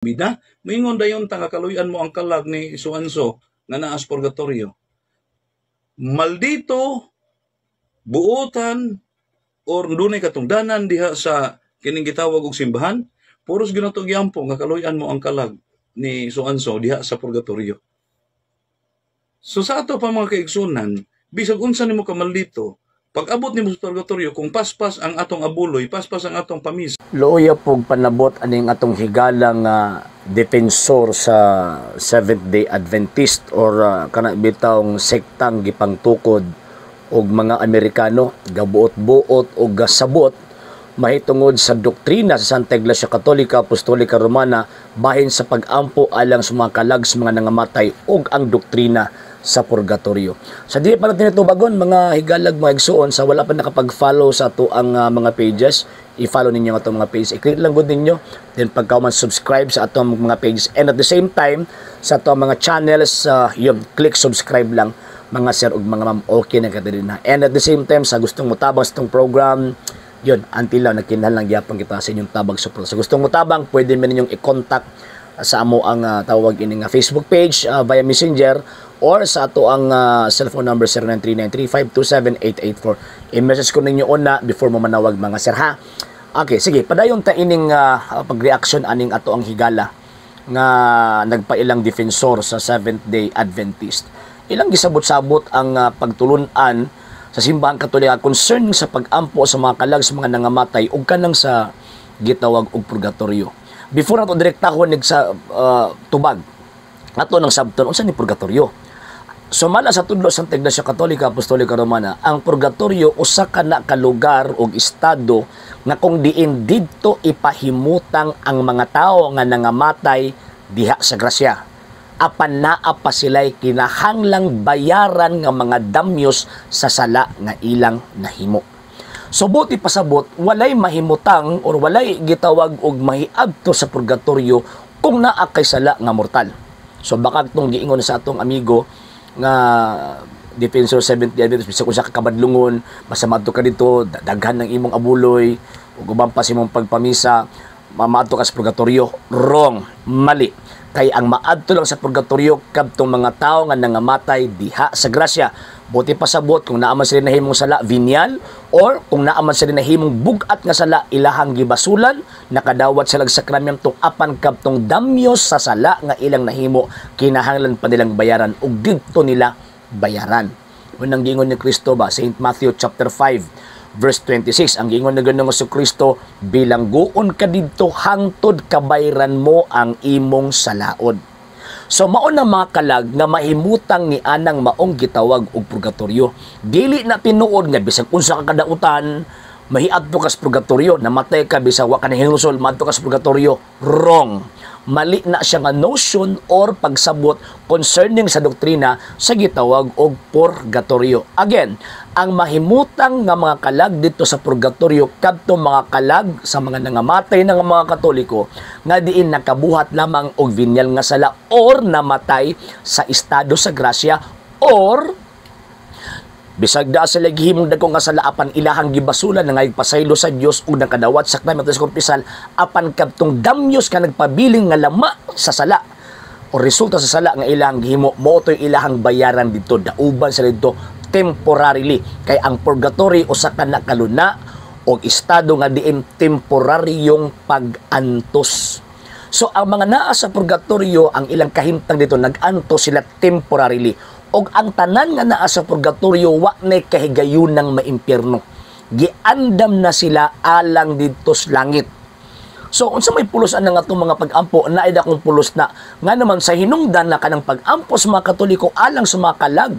Bida, moingon dayon ta nga kaluy-an mo ang kalag ni so-and-so nga naa sa purgatorio. Maldito, buotan, or dunay katungdanan diha sa kining gitawag og simbahan, puros gyud nato giampo nga kaluy-an mo ang kalag ni so-and-so diha sa purgatorio. So sa ato pa, mga kaigsunan, bisag unsa nimo ka maldito, pag abot nimo sa purgatorio, kung paspas ang atong abuloy, paspas ang atong pamis, Luoya pog panabot aning atong higala nga defensor sa Seventh Day Adventist or kana bitawng sektang gipangtukod og mga Amerikano, gabuot-buot og gasabot mahitungod sa doktrina sa Santa Iglesia Katolika Apostolika Romana bahin sa pag-ampo alang sa mga kalag sa mga nangamatay ug ang doktrina sa purgatorio. Sa dili pa natin itubagon, mga higalag, mga igsuon, sa wala pa nakapag-follow sa ato ang mga pages, i-follow ninyo ang atong mga page. I-click lang gud ninyo, then pagka man subscribe sa atong mga pages and at the same time sa atong mga channels, yun, click subscribe lang, mga sir ug mga ma'am, okay na ka na. And at the same time, sa gustong mutabang sa itong program, yun, until now, nagkinahanglan gyapon kita sa inyong tabang support. Sa gustong mutabang, pwede man ninyong i-contact sa amo ang tawag ini nga Facebook page via Messenger or sa ato ang cellphone number 0939352788. I-message ko ninyo una before mo manawag, mga sir, ha. Okay, sige, padayon ta ining pag-reaction aning ato ang higala nga nagpailang defensor sa Seventh Day Adventist. Ilang gisabot-sabot ang pagtulun-an sa Simbahang Katolika concerning sa pag-ampo sa mga kalag sa mga nangamatay ug kanang sa gitawag og purgatorio. Before nato direktahon nig sa tubag, ato nang sabton unsa ni purgatorio. Sumala sa tudlo sa Iglesia Katolika Apostolika Romana, ang purgatorio usa ka na ka lugar og estado nga kung diin didto ipahimutang ang mga tawo nga nangamatay diha sa grasya. Apan naa pa sila'y kinahanglang bayaran nga mga damyos sa sala nga ilang nahimo. So buot ipasabot, walay mahimutang or walay gitawag og mahiadto sa purgatorio kung naa kay sala nga mortal. So baka itong giingon sa atong amigo nga defensor 70 Adventist, bisag usa ka kabadlungon, basta maadto ka dito, daghan ng imong abuloy ug uban pa sa imong pagpamisa, maadto ka sa purgatorio. Wrong, mali. Kay ang maadto lang sa purgatorio kadtong mga tawo nga nangamatay diha sa grasya. Buot ipasabot, kung naa man sila nahimong sala venial or kung naa man sila nahimong bug-at nga sala, ilahang gibasulan, nakadawat sila sa sakramento, apan kadtong damyos sa sala nga ilang nahimo, kinahanglan pa nilang bayaran ug didto nila bayaran. Unang giingon ni Kristo ba, St. Matthew chapter 5 verse 26, ang giingon na Ginoong Kristo, "Bilangguon ka didto hangtod kabayran mo ang imong salaod." So mao na mga kalag nga mahimutang ni anang maong gitawag og purgatorio. Dili na tinuod nga bisag unsa ka kadautan mahiadto ka sa purgatorio, namatay ka bisag wa ka nahinusol, maadto ka sa purgatorio. Wrong. Mali na siya nga notion or pagsabot concerning sa doktrina sa gitawag og purgatorio. Again, ang mahimutang nga mga kalag dito sa purgatorio kadto mga kalag sa mga nangamatay ng mga Katoliko nga diin nakabuhat lamang og venial nga sala or namatay sa estado sa grasya or bisag da sila gihimong dagko nga sala apan ilahang gibasulan na ngay pasaylo sa Dios ug nakadawat sa sakramento sa kumpisal, apan kadtong damyos ka nagpabiling nga lama sa sala o resulta sa sala nga ilang gihimo, mao to'y ilahang bayaran dito, dauban sa dito temporarily, kay ang purgatory usa ka nakaluna og estado nga diin temporaryong pag-antos. So ang mga naa sa purgatorio, ang ilang kahimtang dito, nag-antos sila temporarily. Og ang tanan nga naa sa purgatorio wa nay kahigayunang maimpyerno. Giandam na sila alang didto sa langit. So unsa may pulos ang nga atong mga pag-ampo, naay dakong pulos na nga naman sa hinungdan na kanang pag-ampo sa mga Katoliko alang sa mga kalag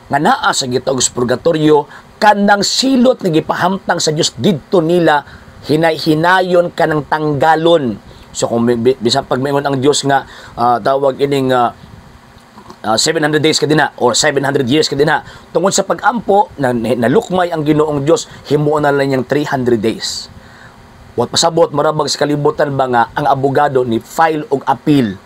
nga naa sa gitawag sa purgatorio, kanang silot nga gipahamtang sa Dios didto nila hinay-hinayon kanang tanggalon. So kung bisan pag maingon ang Dios nga tawag ining 700 days ka dinha or 700 years ka dinha, tungod sa pag-ampo na nalukmay ang Ginoong Dios, himuon na lang niyang 300 days. Wat pasabot, marabag sa kalibutan ba nga ang abogado ni file og appeal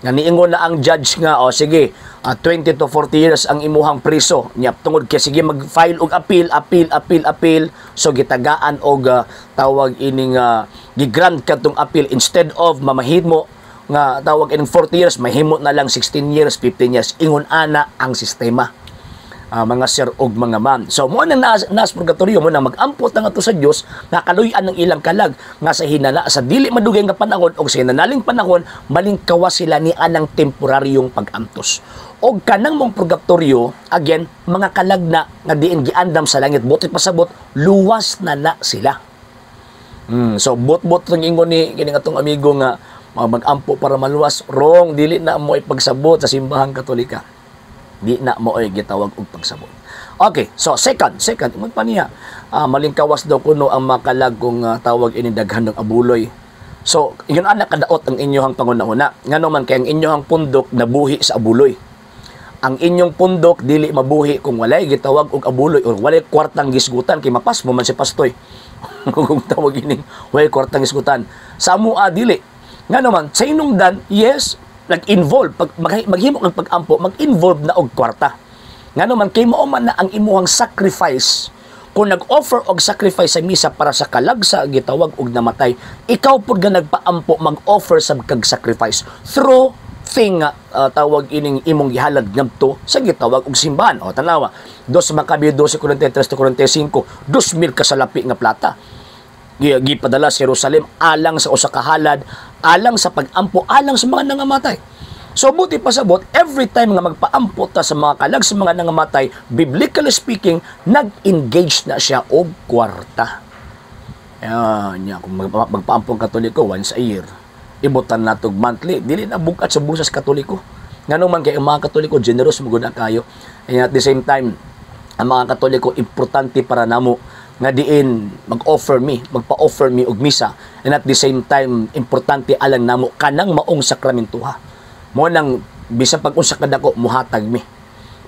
nga niingon na ang judge nga, "Oh, sige, 20 to 40 years ang imuhang priso nya," tungod kay sige mag-file og appeal, appeal, appeal, appeal, so gitagaan og tawag ining gigrant kadtong appeal instead of mamahimo Nga tawag ining 40 years, mahimo na lang 16 years, 15 years. Ingon ana ang sistema, mga sir og mga ma'am. So mo nang nas purgatorio mo nang mag-ampo ta ngadto sa Dios nga kaluy-an ng ilang kalag nga sa hinana sa dili madugay nga panahon og sa hinanaling panahon malingkawas sila ni anang temporaryong pag-antos. Og kanang mong purgatorio, again, mga kalag na nga diin giandam sa langit, buot pasabot, luwas na na sila. So bot-bot lang ingon ni kini atong amigo nga mag-ampo para maluwas. Wrong, dili na mo ipagsabot sa Simbahang Katolika. Di na mo ay gitawag og pagsabot. Okay, so second, ingon pa niya, malingkawas daw kuno ang makalag kung tawag ini daghan ng abuloy. So, yun anak kadaot ang inyong pangunahuna. Ngano man kay ang inyong pundok nabuhi sa abuloy. Ang inyong pundok dili mabuhi kung walay gitawag og abuloy or walay kwartang gisgutan kay mapas mo man si pastoy. Kung tawag ini walay kwartang gisgutan. Sa amua dili. Ngano man sa inungdan, yes, nag-involve pag maghimo kag pag-ampo, mag-involve na og kwarta. Ngano man kay mao man na ang imuhang sacrifice. Kung nag-offer og sacrifice sa misa para sa kalag sa gitawag og namatay, ikaw pud nga nagpaampo mag-offer sa kag sacrifice through thing nga tawag ining imong gihalad ngadto sa gitawag og simbahan. O tanawa, 2 Maccabi 12:43 to 45, 2,000 ka salapi nga plata gipadala sa Jerusalem alang sa usa ka halad, alang sa pag-ampo, alang sa mga nangamatay. So buti pasabot, every time nga magpaampo ta sa mga kalag sa mga nangamatay, biblically speaking, nag-engage na siya og kwarta. Yan, nya kung magpaampo ang Katoliko once a year, ibutan natog monthly, dili na bugat sa bulsa sa Katoliko. Ngano man kay ang mga Katoliko generous mo gud na kayo. And at the same time, ang mga Katoliko, importante para namo nga diin mag-offer mi, magpa-offer mi og misa, and at the same time importante alang namo kanang maong sakramentuha. Mo nang bisan pag unsa ka dako muhatag mi.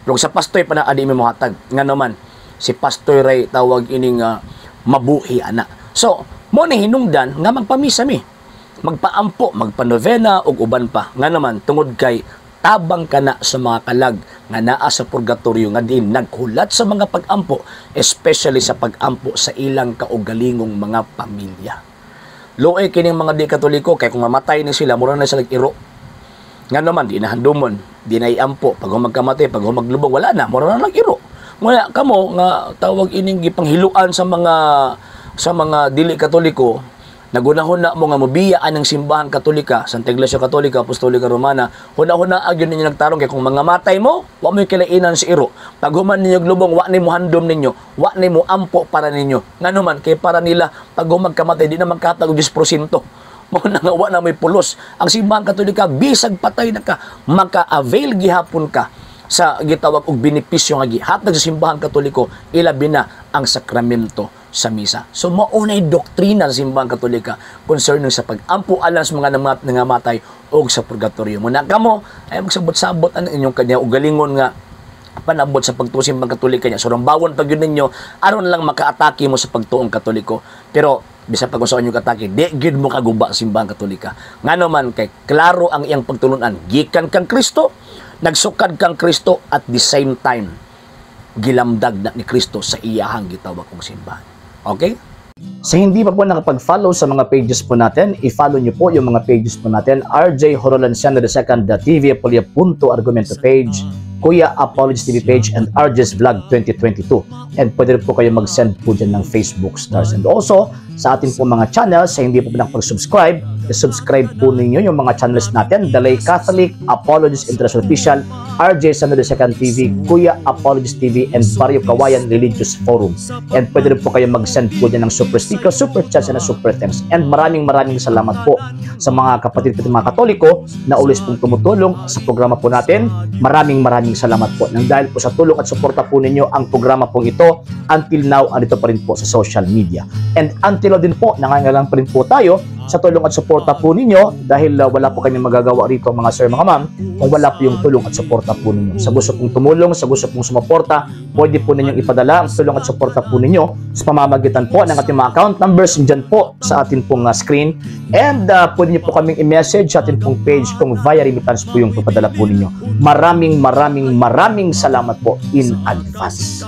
Pero sa pastoy pa na adi mi muhatag. Ngano man si pastoy ray tawag ining mabuhi ana. So mo ni hinungdan nga magpamisa mi, magpaampo, magpanovena ug uban pa. Nga naman tungod kay tabang kana sa mga kalag nga naa sa purgatorio nga diin naghulat sa mga pag-ampo, especially sa pag-ampo sa ilang kaugalingong mga pamilya. Luoy kining mga di Katoliko kay kung mamatay ni sila, mura na sila iro. Nga naman, di na handumon, di na iampo, pag magkamatay, pag maglubong, wala na, mura na lang iro. Wala kamo nga tawag ining gipanghiluan sa mga dili Katoliko, nagunahuna mo nga mobiya ang Simbahan Katolika, Santa Iglesia Katolika Apostolika Romana, huna-huna agyon ninyo nagtarong kay kung mga matay mo, wa mo kilainan si iro. Pag human ninyo glubong, wa ni mo handom ninyo, wa ni mo ampo para ninyo. Ngano man kay para nila pag humagkamatay di na magkatag og 10%. Mo na nga wa na may pulos. Ang Simbahan Katolika, bisag patay na ka, maka-avail gihapon ka sa gitawag og benepisyo nga gihatag sa Simbahan Katoliko, ilabi na ang sakramento sa misa. So mao na'y doktrina sa Simbahan Katolika concerning sa pag-ampo alang sa mga nangamatay og sa purgatorio. Muna kamo ay magsabot-sabot ang inyong kanya ugalingon nga panabot sa pagtuo sa Simbahang Katolika niya. So bawon pag yun ninyo aron lang makaatake mo sa pagtuong Katoliko. Pero bisan pag unsa inyong atake, di gid mo kaguba sa Simbahang Katolika. Ngano man kay klaro ang iyang pagtulunan, gikan kang Kristo, nagsukad kang Kristo, at the same time gilamdag na ni Kristo sa iyahang gitawag kong simbahan. Okay? Sa hindi pa po nakapag-follow sa mga pages po natin, i-follow nyo po yung mga pages po natin. RJ Horolanciano II, TV Apolia Punto Argumento page, Kuya Apologies TV page, and RJ's Vlog 2022. And pwede rin po kayo mag-send po dyan ng Facebook stars. And also, sa ating po mga channels, sa hindi po nakapag-subscribe, i-subscribe po ninyo yung mga channels natin. The Lay Catholic, Apologies International Official, RJ Sano II TV, Kuya Apologies TV, and Barrio Kawayan Religious Forum. And pwede rin po kayo mag-send po dyan ng super sticker, super chats, and super thanks. And maraming maraming salamat po sa mga kapatid po mga Katoliko na always pong tumutulong sa programa po natin. Maraming maraming salamat po. Nang dahil po sa tulong at suporta po ninyo ang programa pong ito, until now, andito pa rin po sa social media. And until now din po, nangangailangan pa rin po tayo sa tulong at suporta po ninyo dahil wala po kami magagawa rito, mga sir, mga ma'am, kung wala po yung tulong at suporta po ninyo. Sa gusto pong tumulong, sa gusto pong sumuporta, pwede po ninyong ipadala ang tulong at suporta po ninyo sa pamamagitan po ng ating mga account numbers dyan po sa ating pong screen. And pwede niyo po kaming i-message sa ating pong page kung via remittance po yung papadala po ninyo. Maraming maraming maraming salamat po in advance.